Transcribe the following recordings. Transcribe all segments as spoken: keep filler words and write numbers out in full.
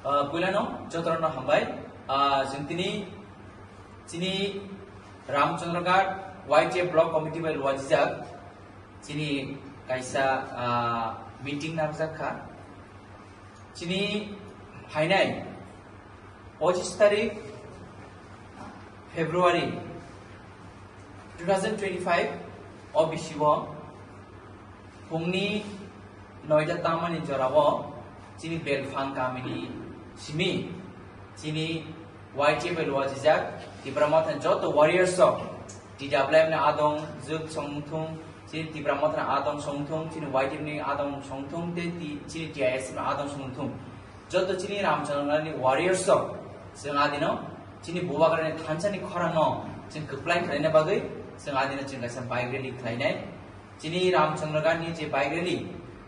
Ah, puilano jotorano hambai. Ah, chwng tini chini Ramchandraghat Y T F Block Committee bai luajijak chini kaisa, ah, meeting narwkjak kha. Chini phainai pochis tarik February two thousand twenty-five o bisi o phungni noita tamani jorao chini Belphang kamini simi chini Y T F bai luajijak Tipra Motha joto warriors rok T W F ni adong juk songthung, chini Tipra Motha ni adong songthung, chini Y T F ni adong songthung, tei ti-, chini T I S F ni adong songthung. Joto chini Ramchandraghat ni warriors rok chwng adino chini bubagrani thansa ni khorang no chwng kwplai khlaina bagwi chwng adino chwng kaisa bike rally khlainai. Chini Ramchandraghat ni je bike rally,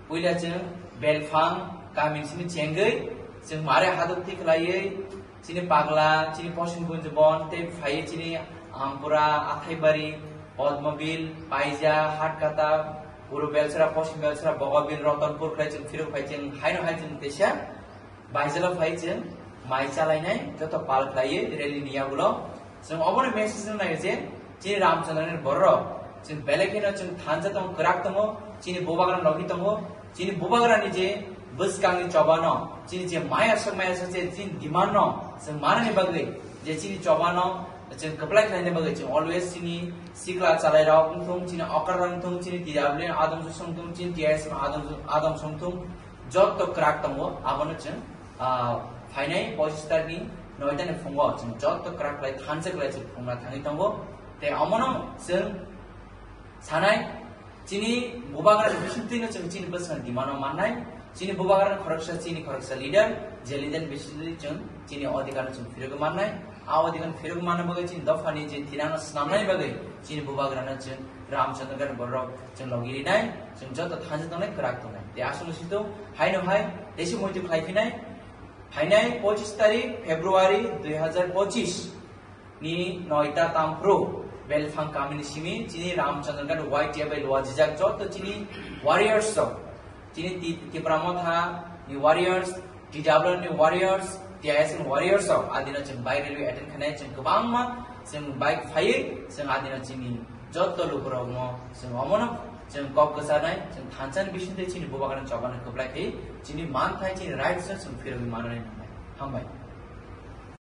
puila chwng Belphang kamini simi chengwi chwng mare haduk thik khlaiwi chini Pagla, chini Posim Gunjbon, tei phaiwi chini Ampura, Athaibari, Padmabil, Paija, Hatkata, Puru Belsara, Posim Belsara, Bogabil, Rotonpur khlai chwng phirok phai chwng haino hai chwng teisa Baijalo phai chwng mai chalainai joto pal khlaiwi rally ni yagulo. Chwng obono message rwna nai je chini Ramchandraghat ni bororok chwng belai kheno chwng thansa tongo, kwrak tongo, chini bubagra logi tongo, chini bubagrani je bwskangni chobano, chini je mayasok mayasok je chini demand no chwng manani bagwi je chini chobano chwng kwplai khlaina bagwi chwng always chini sikla chalairok wngthung, chini okra wngthung, chini T W F ni adong songthung, chini T I S F ni adong, adong songthung, joto kwrak tongo, abono chwng, ah, phainai pochis tarikni noita ni phungo chwng joto kwrak khlai thansa khlai chwng phungna thangwi tongo. Tei omono chwng sanai chini bubagra ni bisingtwino chwng chini bwskango demand o mannai, chini bubagra ni khoroksa chini khoroksa leader, je leader ni bisingtwi chwng chini odhikar no chwng phirogwi mannai. A odhikar phirogwi manna bagwi chini dophani je thinangno swnamnani bagwi chini bubagrano chwng Ramchandraghat bororok chwng logi rinai, chwng joto thansa tongnai, kwrak tongnai. Tei aswkno sito haino hai teisa muitu khlai phinai, phainai pochis tarik February dui hazar pochis ni noita tamphru Belphang kamini simi chini Ramchandraghat Y T F bai luajijak joto chini warriors rok, chini Ti-, Tipra Motha ni warriors, T W F ni warriors, T I S F ni warriors rok adino chwng bike rally attend khainai, chwng kwbangma chwng bike phaiwi chwng adino chini joto lukurokno chwng omono chwng kok kwcharnai, chwng thansa ni bisingtwi chini bubagrani chobano kwplai khe chini manthai chini rights no chwng phirogwi mananai nangnai. Hambai.